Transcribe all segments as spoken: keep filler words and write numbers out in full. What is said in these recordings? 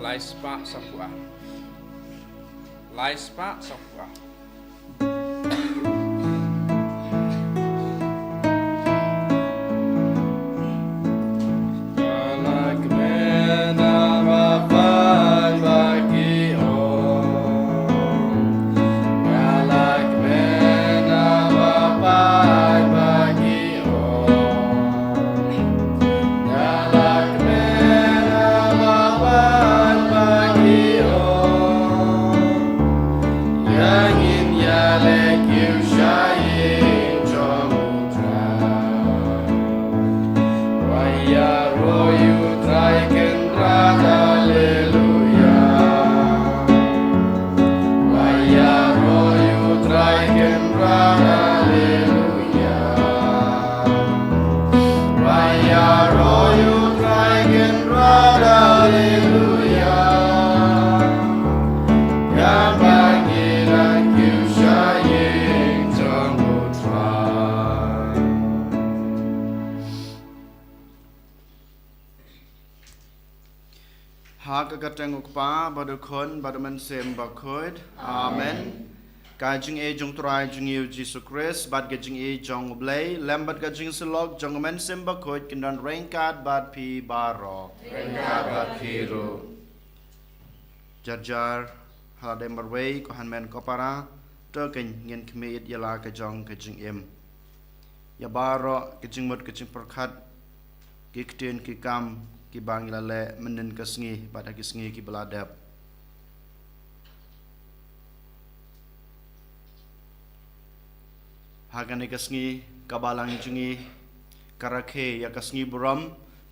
Lai spah saphew ar. Lai spah saphew ar. Ha ka kyrteng u Kpa, bad u Khun, bad u Mynsiem Bakhuid. Amen. Ka jingïeit jong u Trai jong ngi u Jisu Khrist, bad ka jingïeit jong u Blei, lem bad ka jingsyllok jong u Mynsiem Bakhuid, kin don ryngkat bad phi baroh. Ryngkat bad phi ruh. Jar jar, ha lade marwei, ko hynmen ko para, to kein ngin khmih ïa la ka jong ka jingim. Ïa baroh ka jingmut ka jingpyrkhat, ki ktien ki kam, kiba ngi la leh mynhynnin ka sngi, bad ha ki sngi kiba la dep. Ha kane ka sngi, ka balang jong ngi, ka rakhe ïa ka sngi burom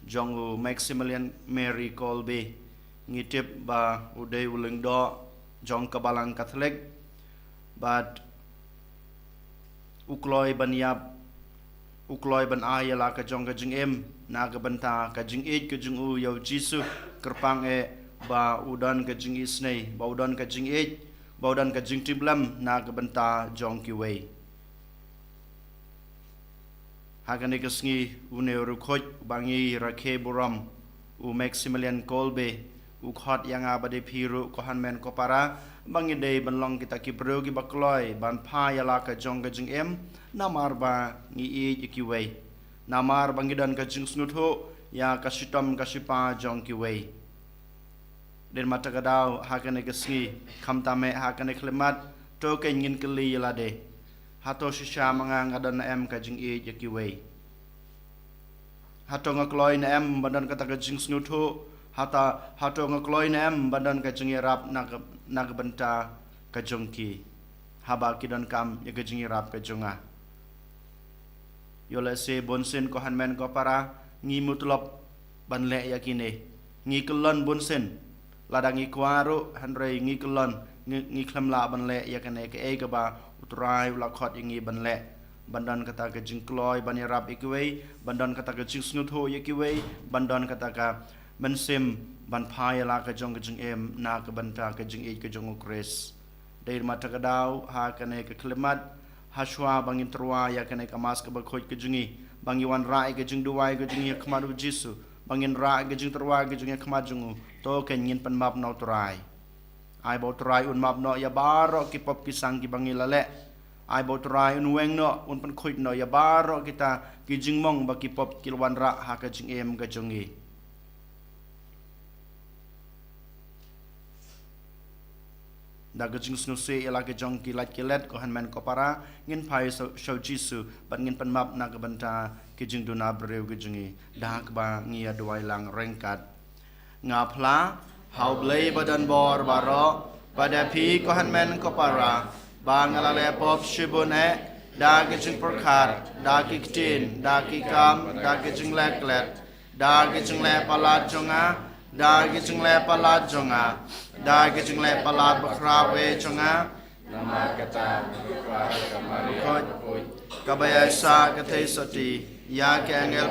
jong u Maximilian Mary Kolbe. Ngi tip ba u dei u lyngdoh jong ka balang Katholik, bad u kloi ban ïap, u kloi ban ai ïa la ka jong ka jingim, na ka bynta ka jingïeit ka jong u ïa u Jisu, kyrpang eh ba u don ka jingisynei, ba u don ka jingïeit, ba u don ka jingtiplem, na ka bynta jong kiwei. Ha kane ka sngi, une u riewkhuid, uba ngi rakhe burom, u Maximilian Kolbe, u khot ïa nga bad ïa phi ruh ko hynmen ko para, ba ngi dei ban long kita ki briew kiba kloi, ban phai ïa la ka jong ka jingim, namar ba ngi ïeit ïa kiwei. Namar ba ngi don ka jingsngewthuh, ïa ka shitom ka shipa jong kiwei. Dei ma kata ka daw ha kane ka sngi, khamtam eh ha kane ka khyllipmat, to kein ngin kylli ïa lade. Hato shisha ma nga nga don ne em ka jingïeit ïa kiwei. Hato nga kloi ne em ban don kata ka jingsngewthuh, hata, hato nga kloi ne em ban don ka jingïarap na ka, na ka bynta ka jong ki. Haba ki donkam ïa ka jingïarap ka jong nga. Ïoh lehse bunsien ko hynmen ko para, ngi mutlop ban leh ïa kine. Ngi kyllon bunsien. Lada ngi kwah ruh, hynrei ngi kyllon, ngi, ngi khlem lah ban leh ïa kane kaei kaba u Trai u la khot ïa ngi ban leh. Ban don kata ka jingkloi, ban ïarap ïa kiwei, ban don kata ka jingsngewthuh ïa kiwei, ban don kata ka mynsiem, ban phai ïa la ka jong ka jingim, na ka bynta ka jingïeit ka jong u Khrist. Dei ma kata ka daw, ha kane ka khyllipmat, ha shuwa ba ngin tyrwa ïa kane ka Mass kaba khuid ka jong ngi, ba ngi wanrah ïa ka jingduwai ka jong ngi ha khmat u Jisu, ba ngin rah ïa ka jingtyrwa ka jong ngi ha khmat jong u, to kein ngin pynmap na u Trai. Ai ba u Trai un map noh ïa baroh ki pop ki sang kiba ngi la leh. Ai ba u Trai un weng noh, un pynkhuid noh ïa baroh kita ki jingmong ba ki pop ki la wanrah ha ka jingim ka jong ngi. Da ka jingsngewsih ïa la ka jong ki lait ki let ko hynmen ko para, ngin phai sha u Jisu, bad ngin pynmap na ka bynta ki jingduna briew ki jong ngi, da kaba ngi ïa duwai lang ryngkat. Nga phla ha u Blei ba don bor baroh, bad ïa phi ko hynmen ko para, ba nga la leh pop shibun eh, da ki jingpyrkhat, da ki ktien, da ki kam, da ki jingleh klet, da ki jingleh palat jong nga, da ki jingleh palat jong nga, da ki jingleh palat bakhraw eh jong nga. Namar kata, kaba ïaisah ka theisotti ïa ki angel,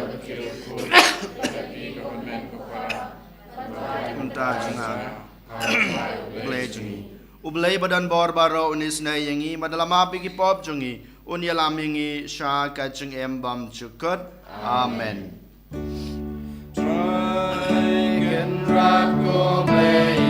mynta jong nga, Blei jong ngi. U Blei ba don bor baroh un isynei ïa ngi, bad la map ïa ki pop jong ngi, un ïalam ïa ngi sha ka jingim bymjukut. Amen. Trai Kynrad ko Blei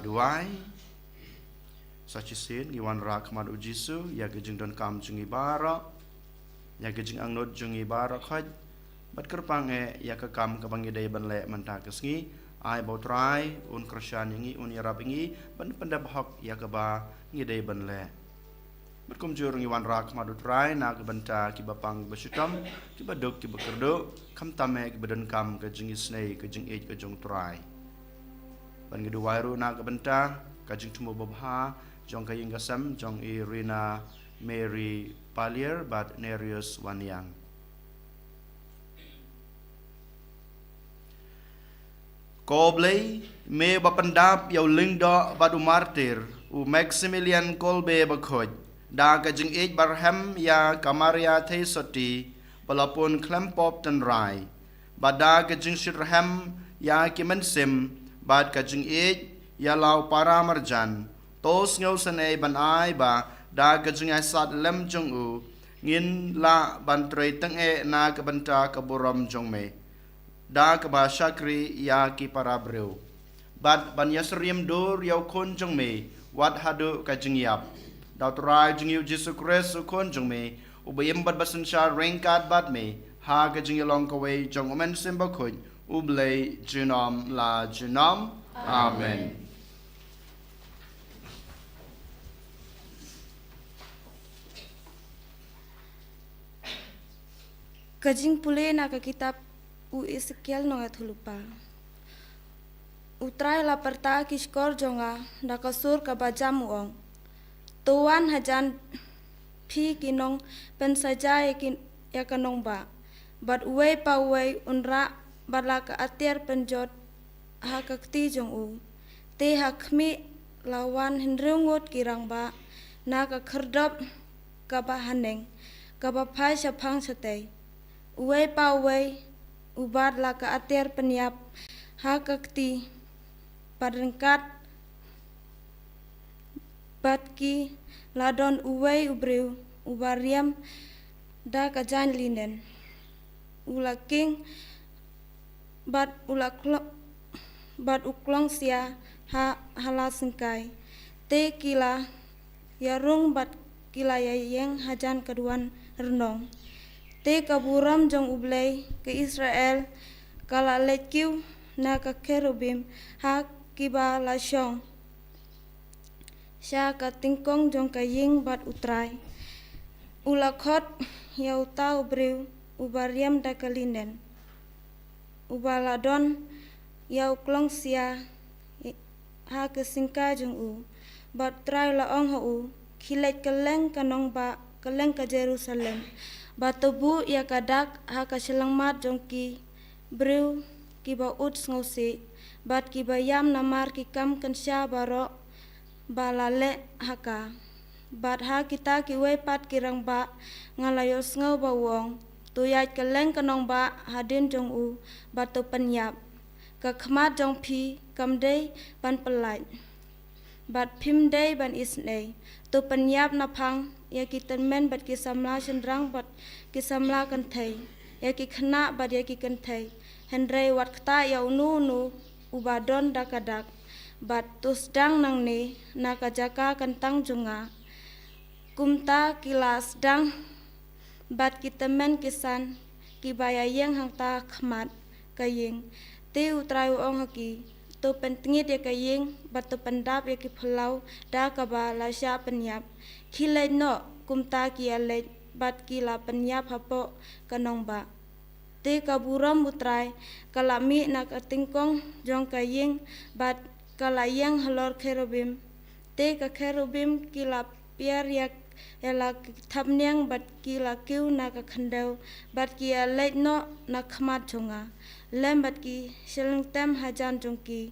Duwai. Sa shisien ngi wanrah khmat u Jisu ïa ka jingdonkam jong ngi baroh, ïa ka jingangnud jong ngi baroh khoit, bad kyrpang eh ïa ka kam kaba ngi dei ban leh mynta ka sngi. Ai ba u Trai un kyrshan ïa ngi, un ïarap ïa ngi ban pyndep hok ïa kaba ngi dei ban leh. Bad kumjuh ngi wanrah khmat u Trai na ka bynta kiba pang ba shitom, kiba duk kiba kyrduh, khamtam eh kiba donkam ka jingisynei ka jingïeit ka jong u Trai. Bad ngi duwai ruh na ka bynta ka jingthmu babha jong ka ïing ka sem jong i Rina Mary Palier bad Nerius Waniang. Ko Blei, me ba pyndap ïa u lyngdoh bad u martir u Maximilian Kolbe bakhuid, da ka jingïeit barhem ïa ka Maria Theisotti ba la pun khlem pop tynrai, bad da ka jingshitrhem ïa ki mynsiem bad ka jingïeit ïa la u para marjan, to sngewsynei ban ai ba da ka jingaisat lem jong u ngin lah ban trei tyngeh na ka bynta ka burom jong me, da kaba shakri ïa ki para briew, bad ban ïasyriem dur ïa u Khun jong me wat haduh ka jingïap. Da u Trai jong ngi u Jisu Khrist u Khun jong me, uba im bad ba synshar ryngkat bad me ha ka jingïalong kawei jong u Mynsiem Bakhuid, U Blei junom la junom. Amen. Ka jingpule na ka kitab u Esekiel nongïathuhlypa. U Trai la pyrta ki shkor jong nga da ka sur kaba jam, u ong: To wan hajan phi ki nongpynsaja ïa ki, ïa ka nongbah, bad uwei pa uwei un rah bad la ka atiar pynjot ha ka kti jong u. Te ha khmih la wan hynriew ngut ki rangbah na ka khyrdop kaba haneng, kaba phai shaphang shatei. Uwei pa uwei u bat la ka atiar pynïap ha ka kti, bad ryngkat bad ki la don uwei u briew uba riam da ka jaiñ linen, u la king bad u la klo-, bad u klong sia ha, ha la syngkai. Te ki la ïarung bad ki la ïaïeng hajan ka duwan rnong. Te ka burom jong U Blei ka Israel ka la leit kiew na ka kherubim ha kiba la shong sha ka tyngkong jong ka ïing bad U Trai u la khot ïa uta u briew uba riam da ka linen, uba la don ïa u klong sia ha ka syngkai jong u. Bad U Trai u la ong ha u: Khie leit kylleng ka nongbah, kylleng ka Jerusalem, bad to buh ïa ka dak ha ka shyllangmat jong ki briew kiba ud sngewsih bad kiba ïam namar ki kam kynsha baroh ba la leh ha ka. Bad ha kita kiwei pat ki rangbah nga la ïohsngew ba u ong: To ïaid kylleng ka nongbah hadien jong u, bad to pynïap. Ka khmat jong phi kam dei ban pyllait, bad phim dei ban isynei. To pynïap naphang ïa ki tymmen bad ki samla shynrang bad ki samla kynthei, ïa ki khynnah bad ïa ki kynthei, hynrei wat kata ïa uno uno uba don da ka dak. Bad to sdang nangne na ka jaka kyntang jong nga. Kumta ki la sdang bad ki tymmen ki san kiba ïaïeng hangta ha khmat ka ïing. Te U Trai u ong ha ki: To pyntngit ïa ka ïing bad to pyndap ïa ki phyllaw da kaba la shah pynïap. Khie leit noh. Kumta ki ïaleit bad ki la pynïap hapoh ka nongbah. Te ka burom U Trai ka la mih na ka tyngkong jong ka ïing bad ka la ïeng halor kherubim. Te ka kherubim ki la piar ïa, ïa la ki thapniang bad ki la kiew na ka khyndew, bad ki ïaleit noh na khmat jong nga, lem bad ki shyllangtem hajan jong ki.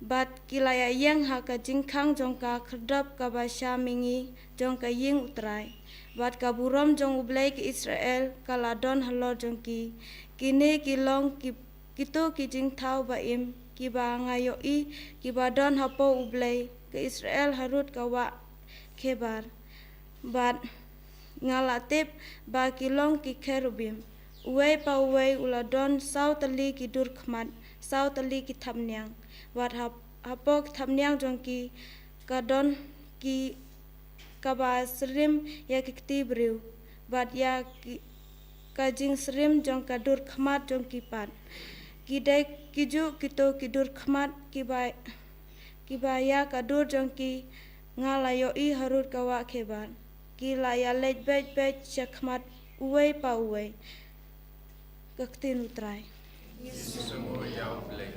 Bad ki la ïaïeng ha ka jingkhang jong ka khyrdop kaba sha mihngi jong ka ïing U Trai. Bad ka burom jong U Blei ka Israel ka la don halor jong ki. Kine ki long ki, kito ki jingthaw ba im kiba nga ïohi kiba don hapoh U Blei ka Israel harud ka wah Kebar. Bad nga la tip ba ki long ki kherubim. Uwei pa uwei u la don saw tylli ki dur khmat, saw tylli ki thapniang. Bad hap-, hapoh thapniang jong ki ka don ki kaba syriem ïa ki kti briew, bad ïa ki, ka jingsyriem jong ka dur khmat jong ki pat. Ki dei kijuh kito ki dur khmat kiba, kiba ïa ka dur jong ki nga la ïohi harud ka wah khebad. Ki la ïaleit beit beit sha khmat uwei pa uwei. Ka ktien U Trai. Jisu ïa U Blei.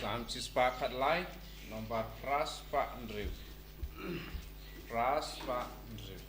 Salm shispah khatlai, nombar phra spah hynriew. Phra spah hynriew.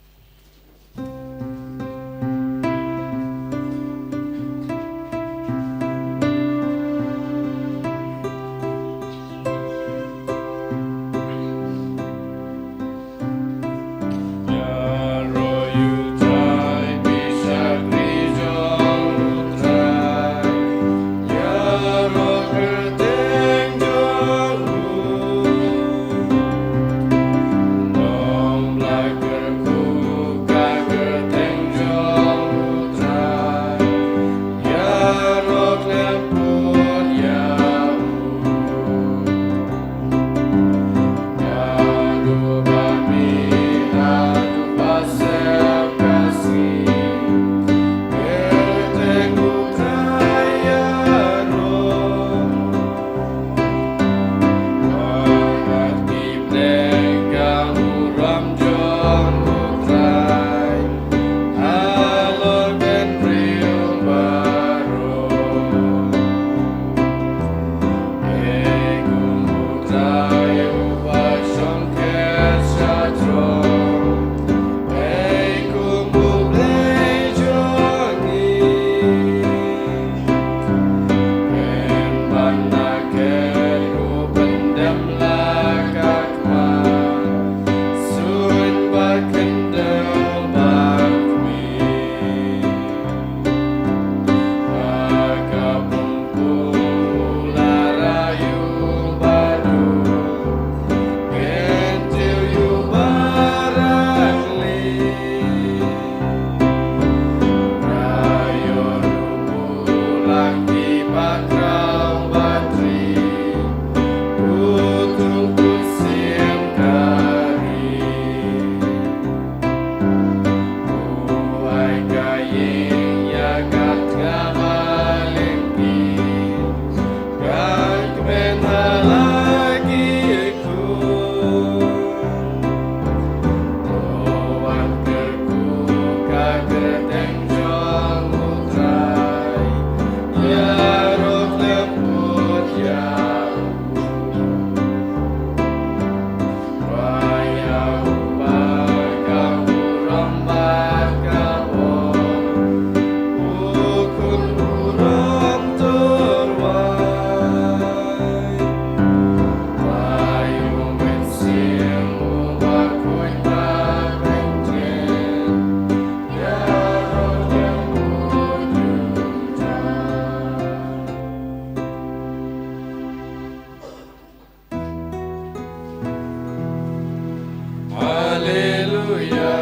Alleluia,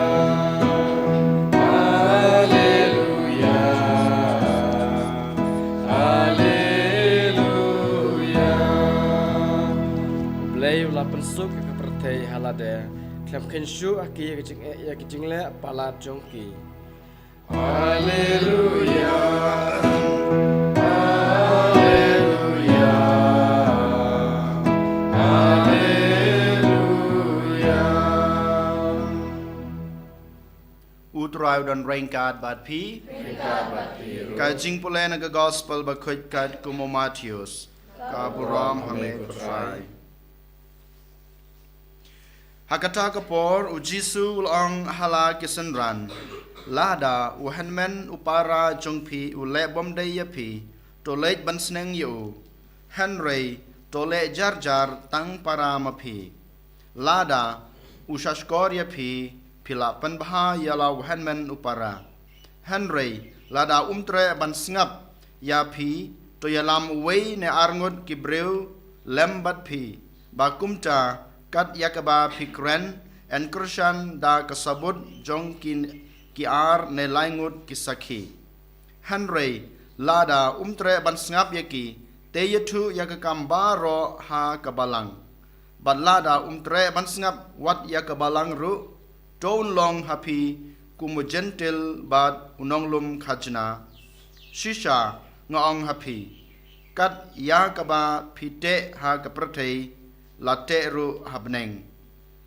alleluia, alleluia. U Blei u la pynsuk ïa ka pyrthei ha lade. Khlem kheiñ shuh ha ki ïa ki jing, ïa ki jingleh palat jong ki. Alleluia, alleluia, alleluia. U Trai u don ryngkat bad phi. Ka jingpule na ka Gospel bakhuid katkum u Mathaios. Ka burom ha me ko Trai. Ha kata ka por u Jisu u la ong ha la ki synran, lada u hynmen u para jong phi u leh bymdei ïa phi, to leit ban sneng ïa u. Hynrei to leh jar jar tang para ma phi. Lada u shahshkor ïa phi, phi la pynbha ïa la u hynmen u para. Hynrei lada um treh ban sngap ïa phi, to ïalam uwei ne ar ngut ki briew lem bad phi, ba kumta kat ïa kaba phi kren, yn kyrshan da ka sabut jong ki, ki ar ne lai ngut ki sakhi. Hynrei lada um treh ban sngap ïa ki, Te ïathuh ïa ka kam baroh ha ka balang. Bad lada um treh ban sngap wat ïa ka balang ruh, to un long ha phi kum u jentil bad u nonglum khajna. Shisha nga ong ha phi, kat ïa kaba phi teh ha ka pyrthei, la teh ruh ha bneng.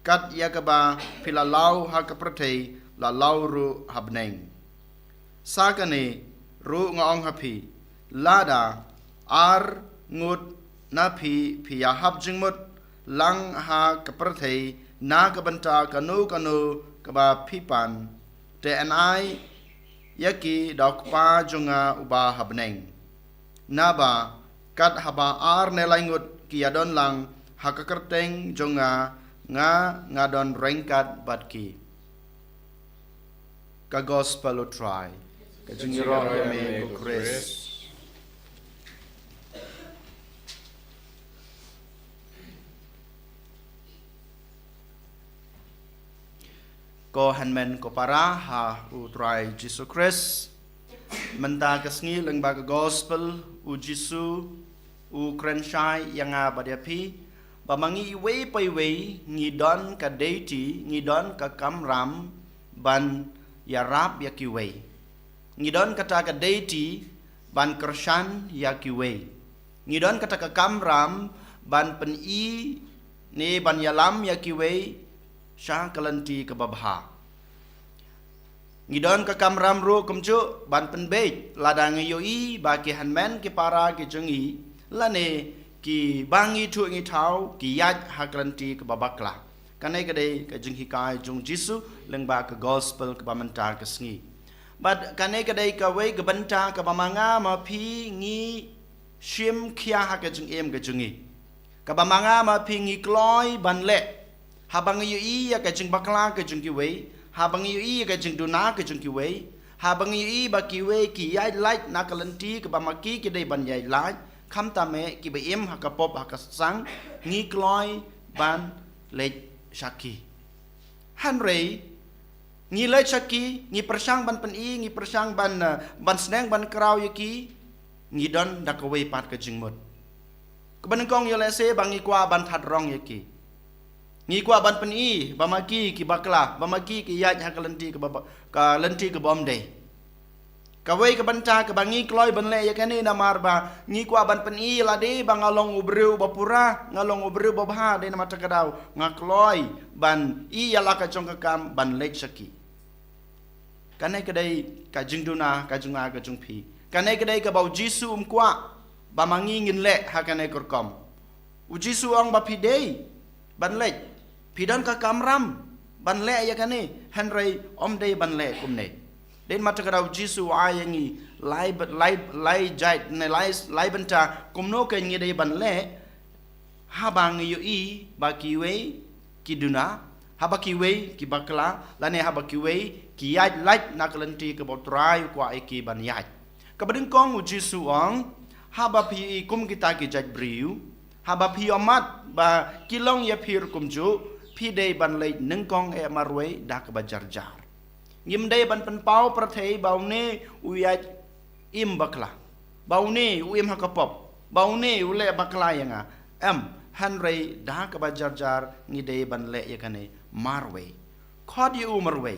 Kat ïa kaba phi la law ha ka pyrthei, la law ruh ha bneng. Sa kane ruh nga ong ha phi, lada ar ngut na phi phi ïahap jingmut lang ha ka pyrthei na ka bynta kano kano kaba phi pan, te yn ai ïa ki da u Kpa jong nga uba ha bneng. Naba kat haba ar ne lai ngut ki ïadon lang ha ka kyrteng jong nga, nga nga don ryngkat bad ki. Ka Gospel u Trai. Ka jingïaroh ïa me ko Khrist. Ko hynmen ko para ha u Trai Jisu Khrist. Mynta ka sngi lyngba ka Gospel u Jisu u kren shai ïa nga bad ïa phi ba ma ngi iwei pa iwei ngi don ka deiti, ngi don ka kamram ban ïarap ïa kiwei. Ngi don kata ka deiti ban kyrshan ïa kiwei. Ngi don kata ka kamram ban pyni ne ban ïalam ïa kiwei sha ka lynti kaba bha. Ngi don ka kamram ruh kumjuh ban pynbeit lada ngi ïohi ba ki hynmen ki para ki jong ngi lane kiba ngi thuh ngi thaw ki ïaid ha ka lynti kaba bakla. Kane ka dei ka jinghikai jong u Jisu lyngba ka Gospel kaba mynta ka sngi. Bad kane ka dei kawei ka bynta kaba ma nga ma phi ngi shim khia ha ka jingim ka jong ngi. Kaba ma nga ma phi ngi kloi ban leh. Haba ngi ïohi ïa ka jingbakla ka jong kiwei, haba ngi ïohi ïa ka jingduna ka jong kiwei, haba ngi ïohi ba kiwei ki ïaid lait na ka lynti kaba ma ki ki dei ban ïaid lait, khamtam eh kiba im ha ka pop ha ka sang, ngi kloi ban leit sha ki. Hynrei ngi leit sha ki, ngi pyrshang ban pyni, ngi pyrshang ban, eh, ban sneng ban kraw ïa ki, ngi don da kawei pat ka jingmut. Kaba nyngkong ïa lehse ba ngi kwah ban thad rong ïa ki. Ngi kwah ban pyni ba ma ki ki bakla, ba ma ki ki ïaid ha ka lynti kaba, ka lynti kaba ym dei. Kawei ka bynta kaba ngi kloi ban leh ïa kane namar ba ngi kwah ban pyni lade ba nga long u briew ba pura, nga long u briew ba bha, dei namar kata ka daw nga kloi ban ïa la ka jong ka kam ban leit sha ki. Kane ka dei ka jingduna ka jong nga ka jong phi. Kane ka dei kaba u Jisu um kwah ba ma ngi ngin leh ha kane ka rukom. U Jisu ong ba phi dei ban leit, phi don ka kamram ban leh ïa kane, hynrei ym dei ban leh kumne. Dei namar kata ka daw u Jisu u ai ïa ngi lai, lai, lai jait ne lai, lai bynta kumno ka ngi dei ban leh. Haba ngi ïohi ba kiwei ki duna, haba kiwei ki bakla, lane haba kiwei ki ïaid lait na ka lynti kaba u Trai u kwah ïa ki ban ïaid. Kaba nyngkong u Jisu u ong, haba phi ïohi kum kita ki jait briew, haba phi ïohmat ba ki long ïa phi ruh kumjuh, phi dei ban leit nyngkong eh marwei da kaba jar jar. Ngim dei ban pynpaw pyrthei ba une u ïaid im bakla, ba une u im ha ka pop, ba une u leh bakla ïa nga. Em, hynrei da kaba jar jar ngi dei ban leh ïa kane marwei. Khot ïa u marwei.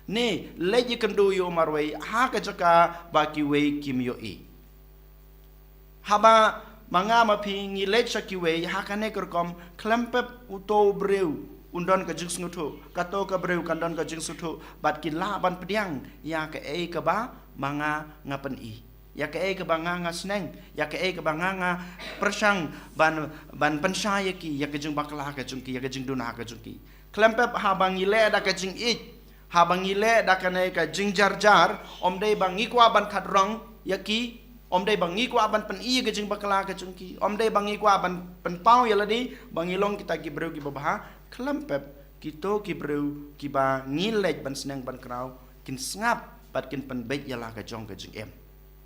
Ne leit ïakynduh ïa u marwei ha ka jaka ba kiwei kim ïohi. Haba ma nga ma phi ngi leit sha kiwei ha kane ka rukom, khlem pep uto u briew un don ka jingsngewthuh, kato ka briew kan don ka jingsngewthuh, bad ki lah ban pdiang ïa kaei kaba ma nga nga pyni, ïa kaei kaba nga nga sneng, ïa kaei kaba nga nga pyrshang ban, ban pynshai ïa ki, ïa ka jingbakla ka jong ki, ïa ka jingduna ka jong ki. Khlem pep haba ngi leh da ka jingïeit, haba ngi leh da kane ka jingjar jar, ym dei ba ngi kwah ban thad rong ïa ki, ym dei ba ngi kwah ban pyni ïa ka jingbakla ka jong ki, ym dei ba ngi kwah ban pynpaw ïa lade ba ngi long kita ki briew kiba bha. Khlem pep kito ki briew kiba ngi leit ban sneng ban kraw kin sngap bad kin pynbeit ïa la ka jong ka jingim.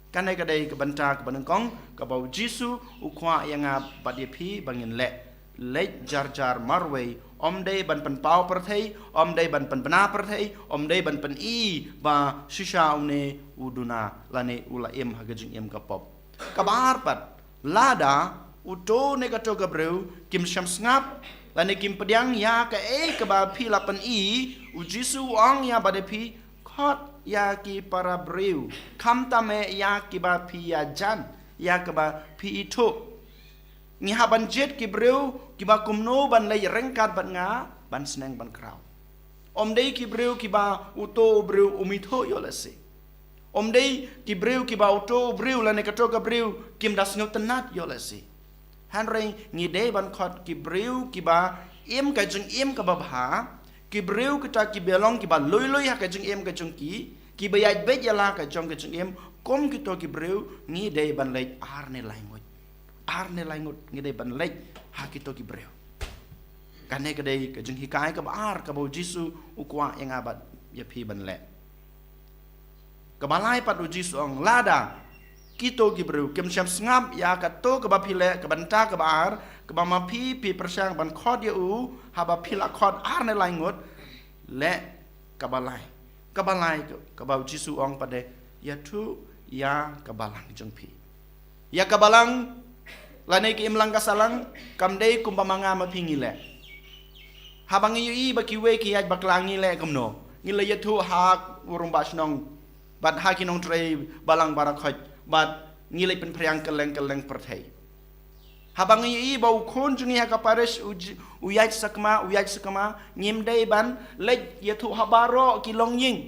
Kane ka dei ka bynta kaba nyngkong kaba u Jisu u kwah ïa nga bad ïa phi ba ngin leh. Leit jar jar marwei, ym dei ban pynpaw pyrthei, ym dei ban pynbna pyrthei, ym dei ban pyni ba shisha une u duna lane u la im ha ka jingim ka pop. Kaba ar pat, Lada uto ne kato ka briew kim sham sngap, lane kim pdiang ïa kaei kaba phi la pyni, u Jisu u ong ïa bad ïa phi, khot ïa ki para briew, khamtam eh ïa kiba phi ïajan, ïa kaba phi ithuh. Ngi hap ban jied ki briew kiba kumno ban leit ryngkat bad nga, ban sneng ban kraw. Ym dei ki briew kiba uto u briew um ithuh ïoh lehse. Ym dei ki briew kiba uto u briew lane kato ka briew kim da sngewtynnat ïoh lehse. Hynrei ngi dei ban khot ki briew kiba im ka jingim kaba bha, ki briew kita kiba long kiba lui lui ha ka jingim ka jong ki, kiba ïaid beit ïa la ka jong ka jingim, kum kito ki briew ngi dei ban leit ar ne lai ngut. Ar ne lai ngut ngi dei ban leit ha kito ki briew. Kane ka dei ka jinghikai kaba ar kaba u Jisu u kwah ïa nga bad ïa phi ban leh. Kaba lai pat u Jisu u ong lada kito ki briew kim sham sngap ïa kato kaba phi leh, ka bynta kaba ar, kaba ma phi phi pyrshang ban khot ïa u, haba phi la khot ar ne lai ngut, leh kaba lai. Kaba lai ka, kaba u Jisu u ong pat de, ïathuh ïa ka balang jong phi. Ïa ka balang, lane ki imlang ka sahlang, kam dei kumba ma nga ma phi ngi leh. Haba ngi ïohi ba kiwei ki ïaid bakla ngi leh kumno. Ngi leit ïathuh ha u rangbah shnong, bad ha ki nongtrei balang baroh khoit, bad ngi leit pynphriang kylleng kylleng pyrthei. Haba ngi ïohi ba u khun jong ngi ha ka parish u j-, u ïaid sakma, u ïaid sakma, ngim dei ban leit ïathuh ha baroh ki longïing.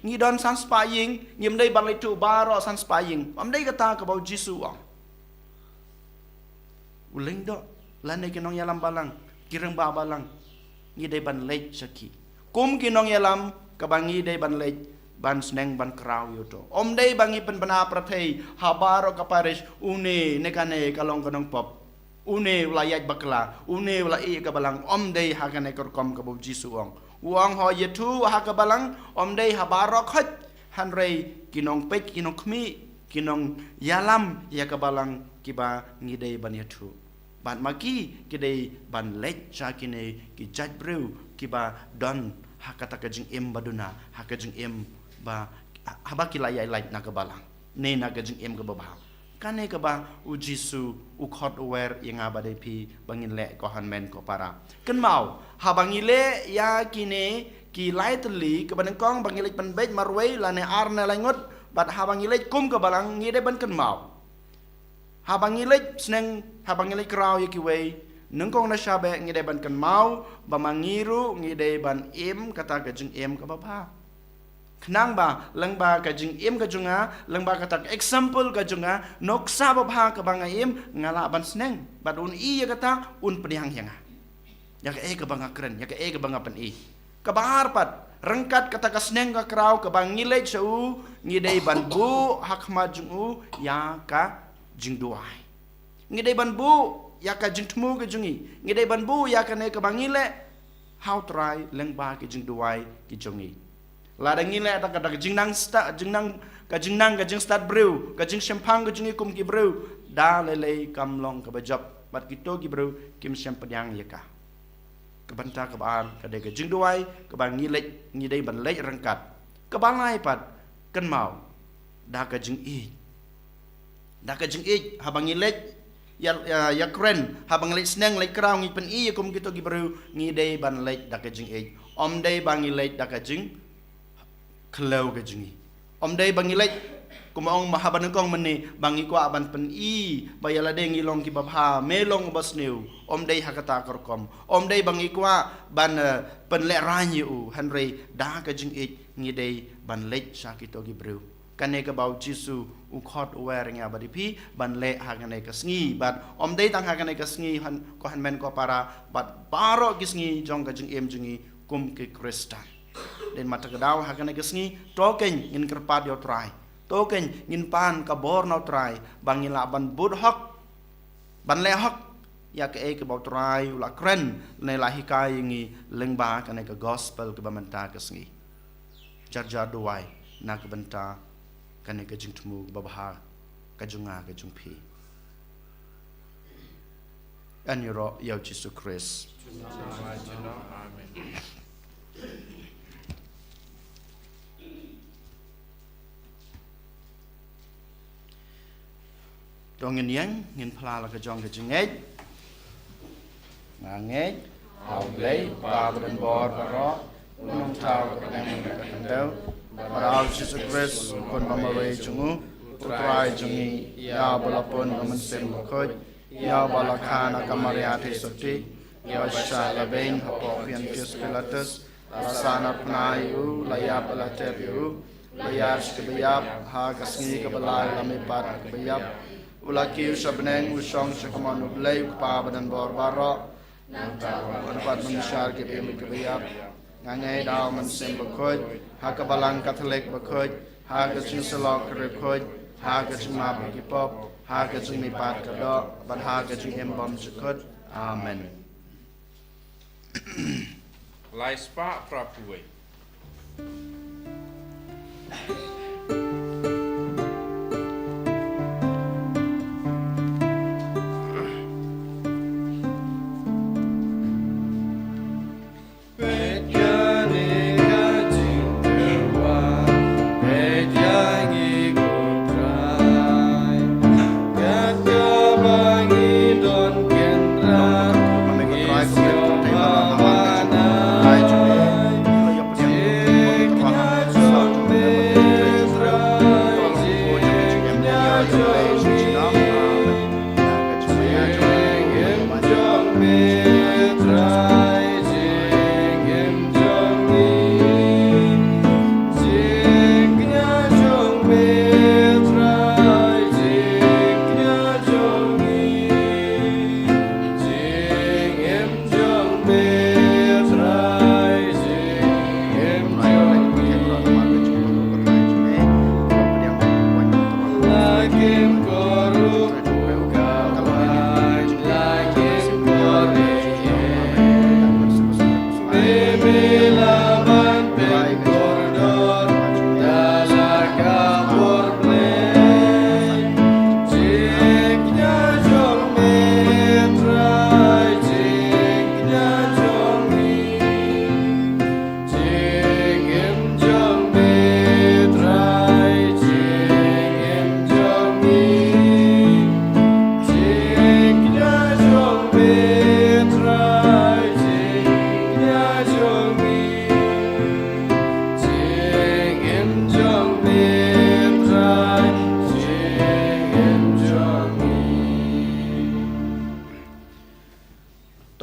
Ngi don san spah ïing, ngim dei ban leit ïathuh baroh san spah ïing. Ym dei kata kaba u Jisu u ong. U lyngdoh, lane ki nongïalam balang, ki rangbah balang, ngi dei ban leit sha ki. Kum ki nongïalam, kaba ngi dei ban leit, ban sneng ban kraw ïa uto. Ym dei ba ngi pynbna pyrthei ha baroh ka parish, une ne kane ka long ka nongpop. Une u la ïaid bakla, une u la ïeh ka balang, ym dei ha kane ka rukom kaba u Jisu u ong. U ong hooid ïathuh ha ka balang, ym dei ha baroh khoit, hynrei ki nongpeit, ki nongkhmih, ki nongïalam ïa ka balang kiba ngi dei ban ïathuh. Bad ma ki, ki dei ban leit sha kine ki jait briew kiba don ha kata ka jingim ba duna, ha ka jingim ba, haba ki la ïaid lait na ka balang, ne na ka jingim kaba bha. Kane kaba u Jisu u khot u wer ïa nga bad ïa phi ba ngin leh ko hynmen ko para. Kynmaw, haba ngi leh ïa kine ki lai tylli, kaba nyngkong ba ngi leit pynbeit marwei lane ar ne lai ngut, bad haba ngi leit kum ka balang ngi dei ban kynmaw. Haba ngi leit sneng, haba ngi leit kraw ïa kiwei, nyngkong na sha beh ngi dei ban kynmaw ba ma ngi ruh ngi dei ban im kata ka jingim kaba bha. Khnang ba lyngba ka jingim ka jong nga, lyngba kata ka example ka jong nga, nuksa babha kaba nga im, nga lah ban sneng. Bad un i ïa kata, un pdiang ïa nga. Ïa kaei kaba nga kren, ïa kaei kaba nga pyni. Kaba ar pat, ryngkat kata ka sneng ka kraw kaba ngi leit sha u, ngi dei ban buh ha khmat jong u ïa ka jingduwai. Ngi dei ban buh ïa ka jingthmu ka jong ngi. Ngi dei ban buh ïa kane kaba ngi leh ha u Trai lyngba ka jingduwai ka jong ngi. Lada ngi leh da ka, da ka jingnang sta-, jingnang, ka jingnang, ka jingstad briew, ka jingshemphang ka jong ngi kum ki briew, da lei lei kam long kaba jop, bad kito ki briew kim shym pdiang ïa ka. Ka bynta kaba ar ka dei ka jingduwai kaba ngi leit, ngi dei ban leit ryngkat. Kaba lai pat, kynmaw, da ka jingïeit. Da ka jingïeit, haba ngi leit ïa, ïa, ïa kren, haba ngi leit sneng, leit kraw, ngi pyni ïa kum kito ki briew, ngi dei ban leit da ka jingïeit. Ym dei ba ngi leit da ka jingkhlaw ka jong ngi. Ym dei ba ngi leit, kumba ong ma haba nyngkong mynne, ba ngi kwah ban pyni ba ïa lade ngi long kiba bha, me long uba sniew. Ym dei ha kata ka rukom. Ym dei ba ngi kwah ban, eh, pynlehrain ïa u, hynrei da ka jingïeit ngi dei ban leit sha kito ki briew. Kane kaba u Jisu u khot u wer ïa nga bad ïa phi ban leh ha kane ka sngi, bad ym dei tang ha kane ka sngi, hyn-, ko hynmen ko para, bad baroh ki sngi jong ka jingim jong ngi kum ki Khristan. Dei namar kata ka daw ha kane ka sngi, to kein ngin kyrpad ïa u Trai. To kein ngin pan ka bor na u Trai ba ngin lah ban bud hok, ban leh hok ïa kaei kaba u Trai u la kren ne la hikai ïa ngi lyngba kane ka gospel kaba mynta ka sngi. Jar jar duwai na ka bynta kane ka jingthmu kaba bha ka jong nga ka jong phi. Ïaroh ïa u Jisu Khrist. Amen. Jong ngin ïeng, ngin phla la ka jong ka jingngeit. Nga ngeit ha U Blei, U Kpa badonbor baroh, U Nongthaw ka bneng bad ka khyndew, bad ha U Jisu Khrist, U Khun bamarwei jong U, U Trai jong ngi, ïa uba la pun na U Mynsiem Bakhuid, ïa uba la kha na ka Maria Theisotti, ïa uba shah lehbeiñ hapoh Pontius Pilatus, la sahnarphna ïa U, la ïap bad la tep ïa U, la ïaid sha kaba ïap, ha ka sngi kaba lai la mihpat na kiba ïap. U la kiew sha bneng, U shong sha kamon U Blei U Kpa badonbor baroh. Nangta Un wan pat ban bishar kiba im bad kiba ïap. Nga ngeit ha U Mynsiem Bakhuid, ha ka Balang Katholik bakhuid, ha ka jingsyllok ka riewkhuid, ha ka jingmap ïa ki pop, ha ka jingmihpat ka doh, bad ha ka jingim bymjukut. Amen. Lai spah phra phew wei.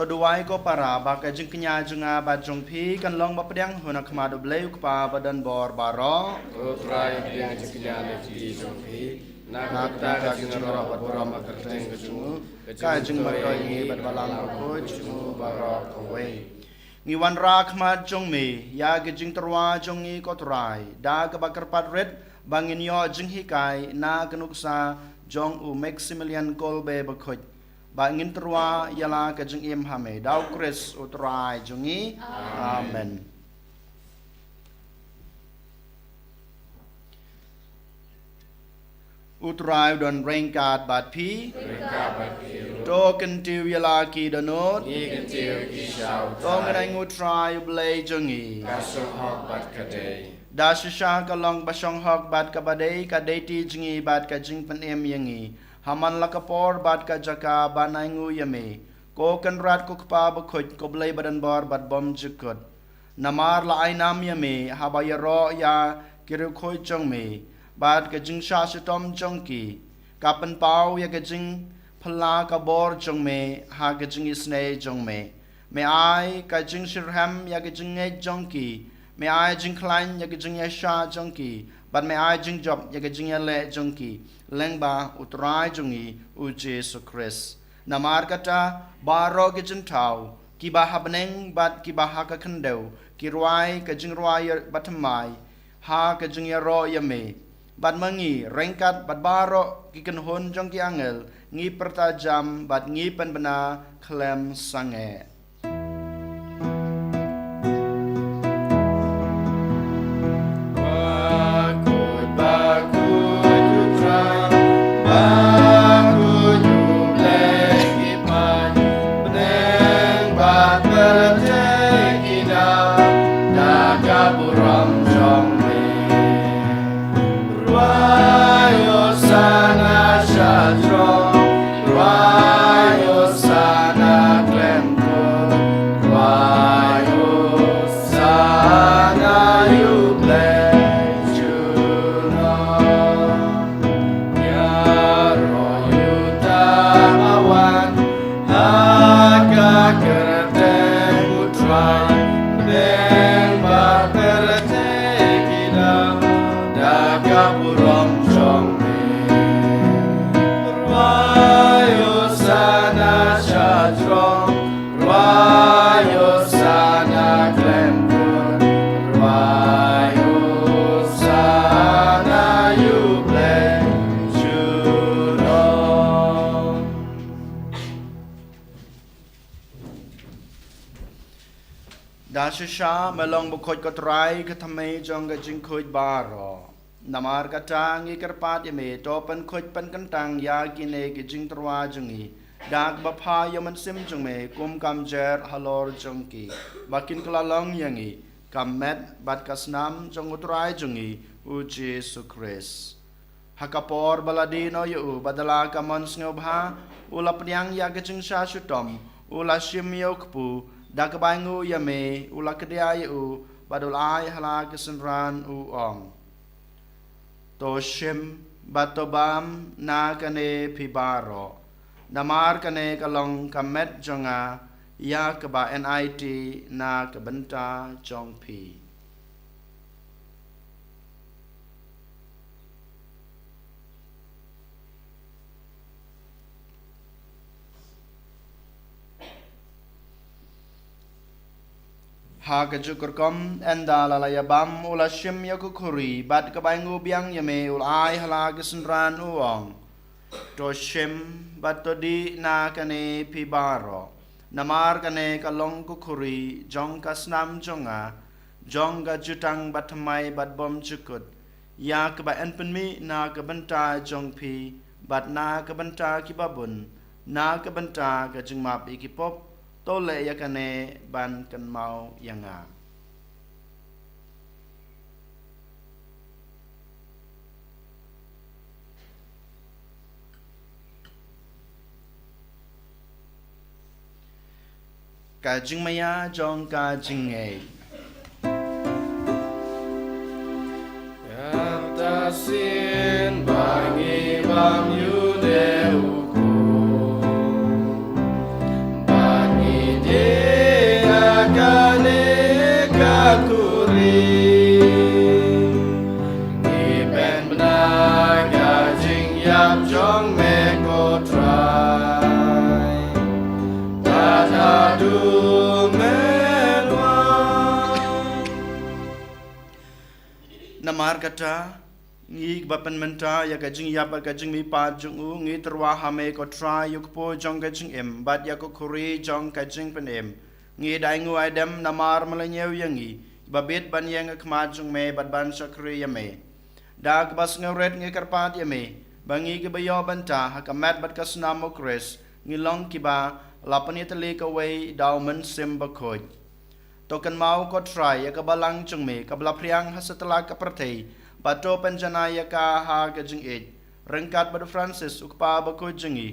To duwai ko para, ba ka jingkñia jong nga bad jong phi kan long ba pdiang ha khmat U Blei U Kpa badonbor baroh. Ko Trai, pdiang jingkñia na ki jong phi, na ka bynta ka jingïaroh bad burom ba kyrteng ka jong U, ka jingmyntoi ngi bad Balang Bakhuid jong U baroh kawei. Ngi wanrah khmat jong me ïa ka jingtyrwa jong ngi ko Trai, da kaba kyrpad rit ba ngin ïoh jinghikai na ka nuksa jong u Maximilian Kolbe bakhuid, ba ngin tyrwa ïa la ka jingim ha me, da U Khrist U Trai jong ngi. Amen. U Trai u don ryngkat bad phi. Ryngkat bad phi ruh. To kyntiew ïa la ki dohnud. Ngi kyntiew ïa ki sha U Trai. To ngin ainguh U Trai U Blei jong ngi. Ka shong hok bad ka dei. Da shisha ka long ba shong hok bad kaba dei, ka dei ti jong ngi bad ka jingpynim ïa ngi ha man la ka por bad ka jaka ban ainguh ïa me, ko Kynrad ko Kpa bakhuid, ko Blei badonbor bad bymjukut. Namar la ai nam ïa me haba ïaroh ïa ki riewkhuid jong me bad ka jingshah shitom jong ki, ka pynpaw ïa ka jingphylla ka bor jong me ha ka jingisynei jong me. Me ai ka jingshitrhem ïa ka jingngeit jong ki. Me ai jingkhlaiñ ïa ka jingïaishah jong ki, bad me ai jingjop ïa ka jingïaleh jong ki lyngba U Trai jong ngi U Jisu Khrist. Namar kata, baroh ki jingthaw kiba ha bneng bad kiba ha ka khyndew, ki rwai ka jingrwai bathymmai ha ka jingïaroh ïa me. Bad ma ngi ryngkat bad baroh ki kynhun jong ki angel, ngi pyrta jam bad ngi pynbna khlem sangeh. Bakhuid, bakhuid U Trai, bakhuid U Blei ki paid, bneng bad pyrthei ki daw da ka burom jong me. Rwai Hosana sha throne. Ka burom jong me. Rwai Hosana sha jrong. Rwai Hosana khlem kur. Rwai Hosana ïa U Blei jrong. Da shisha me long bakhuid ko Trai, ka thymmei jong ka jingkhuid baroh. Namar kata ngi kyrpad ïa me, to pynkhuid pynkyntang ïa kine ki jingtyrwa jong ngi da kaba pha ïa u Mynsiem jong me, kum ka mjer halor jong ki, ba kin kylla long ïa ngi ka met bad ka snam jong u Trai jong ngi u Jisu Khrist. Ha ka por ba la die noh ïa u, bad da la ka mon sngewbha, u la pdiang ïa ka jingshah shitom, u la shim ïa u kpu, da kaba ainguh ïa me, u la kdiah ïa u, bad u la ai ha la ki synran, u ong: To shim bad to bam na kane phi baroh, namar kane ka long ka met jong nga, ïa kaba enaiei na ka bynta jong phi. Ha kajuh ka rukom, ynda la la ïa bam, u la shim ïa ka khuri, bad kaba ainguh biang ïa me, u la ai ha la ki synran, u ong: To shim bad to dih na kane phi baroh, namar kane ka long ka khuri jong ka snam jong nga, jong ka jutang bathymmai bad bymjukut, ïa kaba yn pynmih na ka bynta jong phi bad na ka bynta kiba bun, na ka bynta ka jingmap ïa ki pop. To leh ïa kane ban kynmaw ïa nga. Ka jingmaïa jong ka jingngeit. Kata shisien ba ngi bam ïa une u khun, ba ngi dih ïa kane ka khuri, ngi pynbna ka jingïap jong me ko Trai. Bad haduh mynwan. Namar kata, ngi ba pynmynta ïa ka jingïap bad ka jingmihpat jong u, ngi tyrwa ha me ko Trai, ïa u kpu jong ka jingim bad ïa ka khuri jong ka jingpynim. Ngi da ainguh aidem namar me la ñiew ïa ngi, ba bit ban ïeng ha khmat jong me bad ban shakri ïa me. Da kaba sngewrit ngi kyrpad ïa me, ba ngi kiba ïoh bynta ha ka met bad ka snam u Khrist, ngi long kiba la pynïatylli kawei da u Mynsiem Bakhuid. To kynmaw ko Trai ïa ka balang jong me, kaba la phriang ha satlak ka pyrthei, bad to pynjanai ïa ka ha ka jingïeit, ryngkat bad u Francis u kpa bakhuid jong ngi,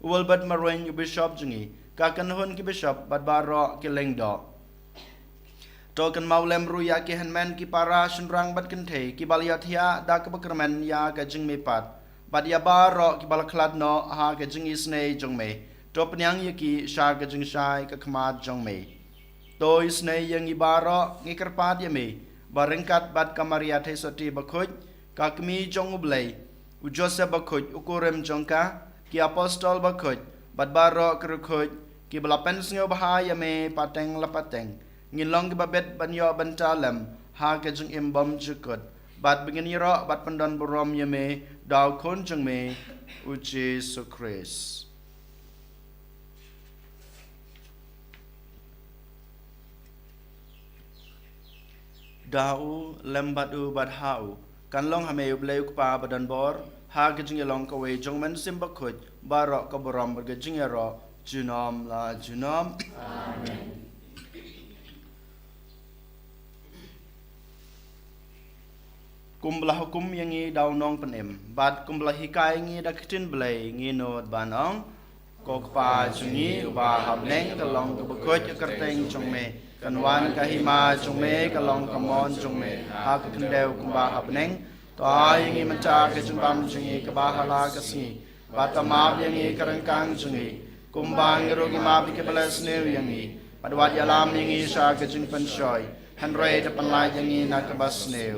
u Wilbert Marwein u bishop jong ngi, ka kynhun ki bishop bad baroh ki lyngdoh. To kynmaw lem ruh ïa ki hynmen ki para shynrang bad kynthei kiba la ïathiah da kaba kyrmen ïa ka jingmihpat, bad ïa baroh kiba la khlad noh ha ka jingisynei jong me. To pynïang ïa ki sha ka jingshai ka khmat jong me. To isynei ïa ngi baroh, ngi kyrpad ïa me, ba ryngkat bad ka Maria Theisotti bakhuid, ka Kmie jong U Blei, u Joseph bakhuid u kurim jong ka, ki apostol bakhuid, bad baroh ki riewkhuid kiba la pynsngewbha ïa me pateng la pateng, ngin long kiba bit ban ïoh bynta lem ha ka jingim bymjukut, bad ba ngin ïaroh bad pyndonburom ïa me da u Khun jong me u Jisu Khrist. Da u, lem bad u, bad ha u, kan long ha me U Blei U Kpa badonbor, ha ka jingïalong kawei jong U Mynsiem Bakhuid, baroh ka burom bad ka jingïaroh junom la junom. Amen. Kumba la hukum ïa ngi da u Nongpynim, bad kumba la hikai ïa ngi da ka ktien Blei, ngi nud ban ong: Ko Kpa jong ngi uba ha bneng, ka long kaba khuid ka kyrteng jong me. Kan wan ka hima jong me, ka long ka mon jong me ha ka khyndew kumba ha bneng. To ai ïa ngi mynta ka jingbam jong ngi kaba ha la ka sngi, bad to map ïa ngi ka ryngkang jong ngi, kumba ngi ruh ngi map ïa kiba leh sniew ïa ngi. Bad wat ïalam ïa ngi sha ka jingpynshoi, hynrei to pynlait ïa ngi na kaba sniew.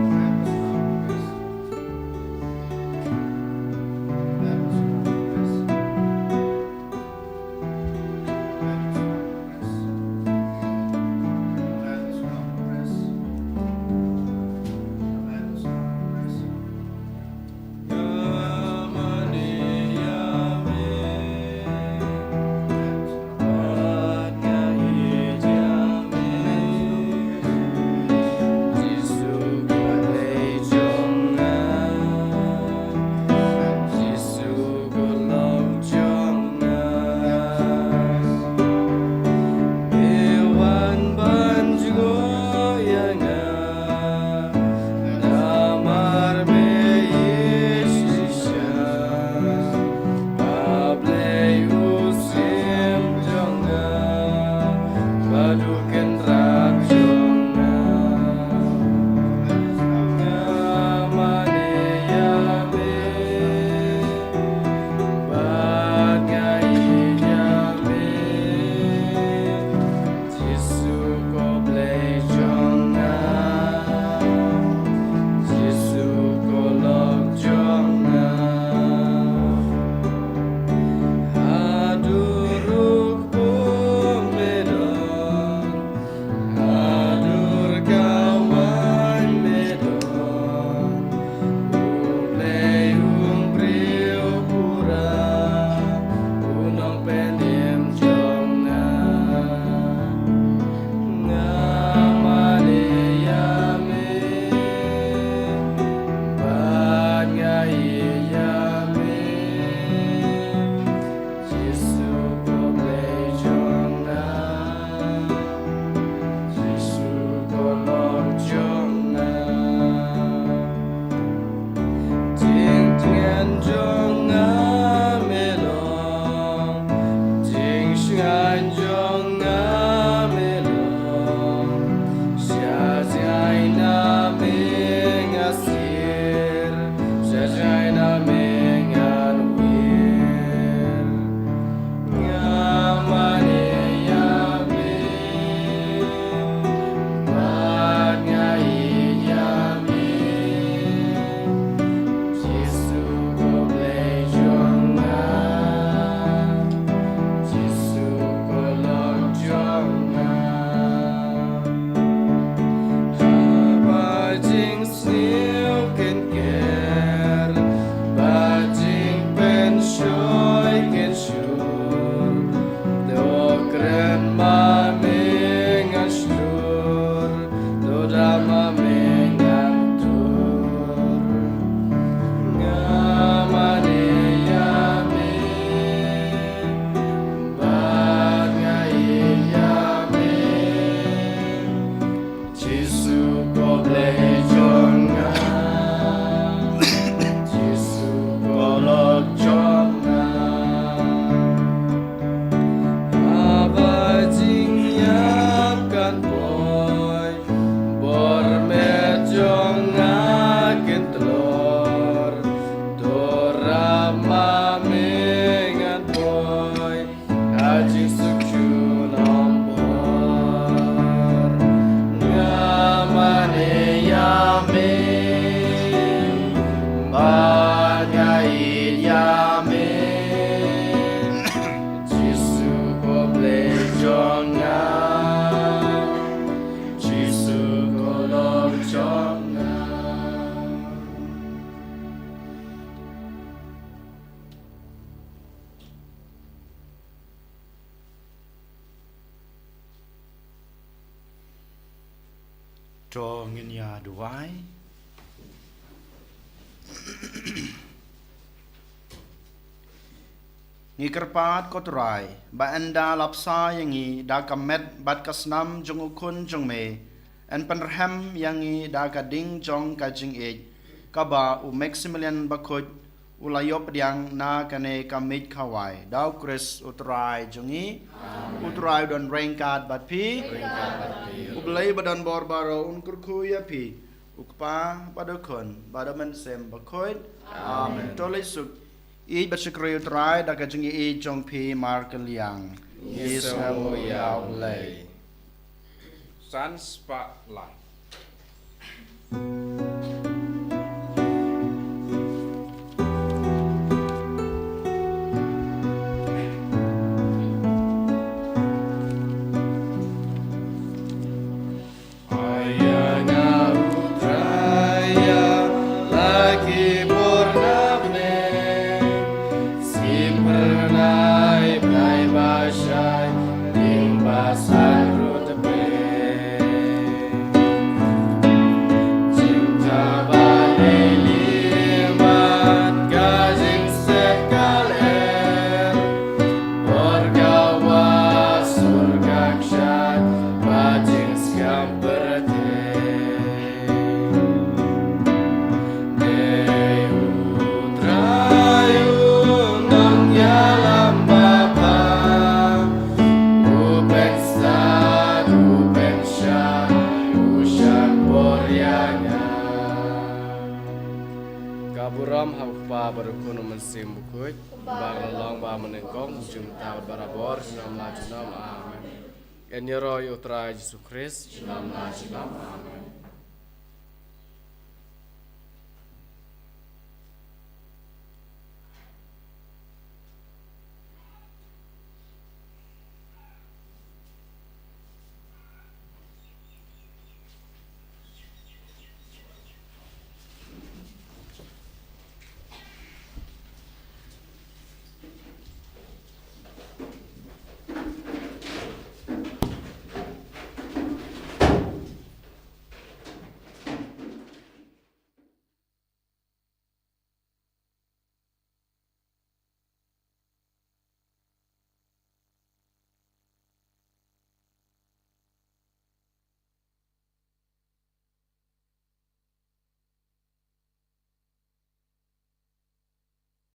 To ngin ïa duwai. Ngi kyrpad ko Trai, ba ynda la bsa ïa ngi da ka met bad ka snam jong u Khun jong me, yn pynrhem ïa ngi da ka ding jong ka jingïeit, kaba u Maximilian Bakhuid u la ïoh pdiang na kane ka miej khawai. Da u Khrist u Trai jong ngi. U Trai u don ryngkat bad phi. U Blei ba don bor baroh un kyrkhu ïa phi. U Kpa bad u Khun bad u Mynsiem Bakhuid. Amen. To leit suk ïeit bad shakri u Trai da ka jingïeit jong phi markylliang. Ngi sngewnguh ïa u Blei. San spah lai. Aya nga u Trai ïa la ki bor na bneng, sngewbha nai Blei ba shai, ïing ba san ruh tbei. Jingtbit lili man ka jingstad ka lyer, bor ka wa sur ka kshaid, ba jingskhem pyrthei. Dei u Trai u nongïalam ba bha, u pynstad, u pynshai, u shah bor ïa nga. Ka burom ha u Kpa bad u Khun u Mynsiem Bakhuid, ba la long ba mynnyngkong, jymmata barabor, junom la junom. Amen. Yn ïaroh ïa u Trai Jisu Khrist. Junom la junom. Amen.